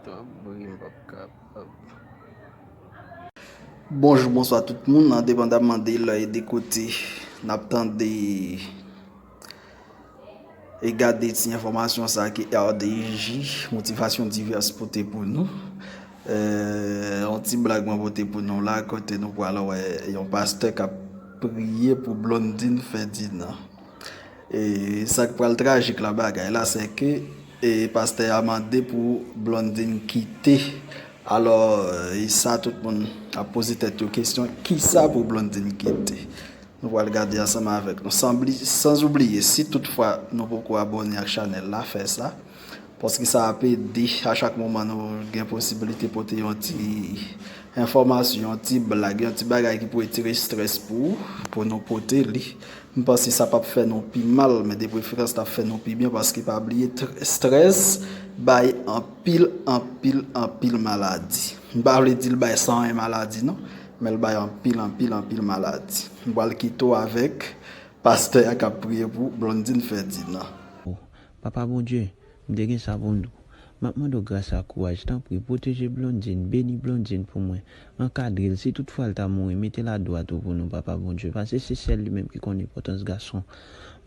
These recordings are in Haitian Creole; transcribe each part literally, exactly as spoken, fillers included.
Tanpri, m p ap kapab. Bonjou, bonswa tout moun, endepandamman de lè e de kote n ap tande e gade ti enfòmasyon sa ke R D J, Motivasyon Divès pote pou nou. Eh, yon ti blag mwen pote pou nou la, kote nou pral wè yon pastè k ap priye pou Blondine Ferdinand. E sa k pral trajik nan bagay la, se ke e pastè a mande pou Blondine kite. Alò, e sa tout moun ap poze tèt yo kesyon, kisa pou Blondine kite? Nou pral gade ansanm avèk nou. San bli-, san oubliye, si toutfwa nou poko abòne ak chanèl la, fè sa. Paske sa ap ede a chak moman nou gen posiblite pote yon ti enfòmasyon, yon ti blag, yon ti bagay ki pou retire estrès pou ou, pou nou pote li. M panse sa p ap fè nou pi mal, men de preferans l ap fè nou pi byen, paske pa bliye, tr-, estrès bay anpil, anpil, anpil maladi. M pa vle di l bay san en maladi, non, men l bay anpil, anpil, anpil maladi. M pral kite w avèk pastè a k ap priye pou Blondine Ferdinand. Papa Bondye, m te gen sa pou m di w. M ap mande w gras ak kouraj, tanpri, pwoteje Blondine, beni Blondine pou mwen, ankadre l, si toutfwa l ta mouri, mete l adwat ou pou nou, Papa Bondye, paske se sèl li menm ki konn enpòtans gason.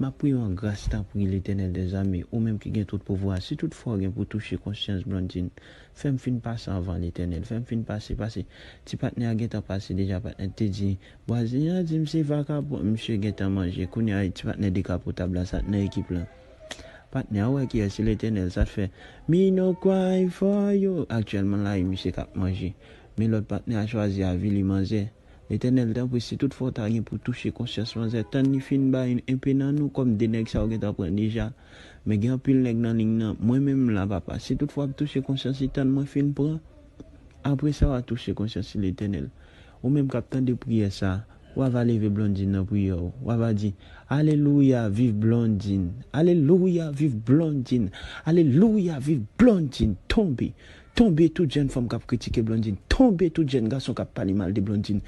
M ap priye w an gras, tanpri, Letènèl dèzame, ou menm ki gen tout pouvwa, si toutfwa w gen pou touche konsyans Blondine, fè m fin pase anvan, Letènèl, fè m fin pase, paske ti patnè a gentan pase deja, patnè te di, vwazen an di m se vakabon, misye gentan manje, kounye a ti patnè dekapotab la, sa t nan ekip lan. Patnè a wè kiyès se Letènèl, sa t fè, "Me no cry for you." Aktyèlman la, e misye k ap manje. Men lòt patnè a chwazi avili manzè. Letènèl, tanpri, si toutfwa w ta gen pou touche konsyans manzè, tann li fin bay enpe nan nou, kòm de nèg sa yo gentan pran deja. Men gen anpil nèg nan liy nan. Mwen menm la, papa, si toutfwa w ap touche konsyans li, tann mwen fin pran. Apre sa, w a touche konsyans li, Letènèl. Ou menm k ap tande priyè sa, w a va leve Blondine nan priyè w. W a va di, "Alelouya, viv Blondine. Alelouya, viv Blondine. Alelouya, viv Blondine." Tonbe. Tonbe tout jèn fanm k ap kritike Blondine. Tonbe tout jèn gason k ap pale mal de Blondine.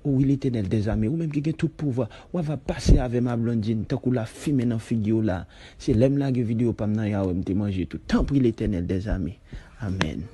O wi, Letènèl dèzame, ou menm ki gen tout pouvwa, w a va pase avè m a Blondine, tankou lafimen nan figi w la. Se lè m lage videyo pa m nan, y a wè m te manje tou. Tanpri, Letènèl dèzame. Amèn.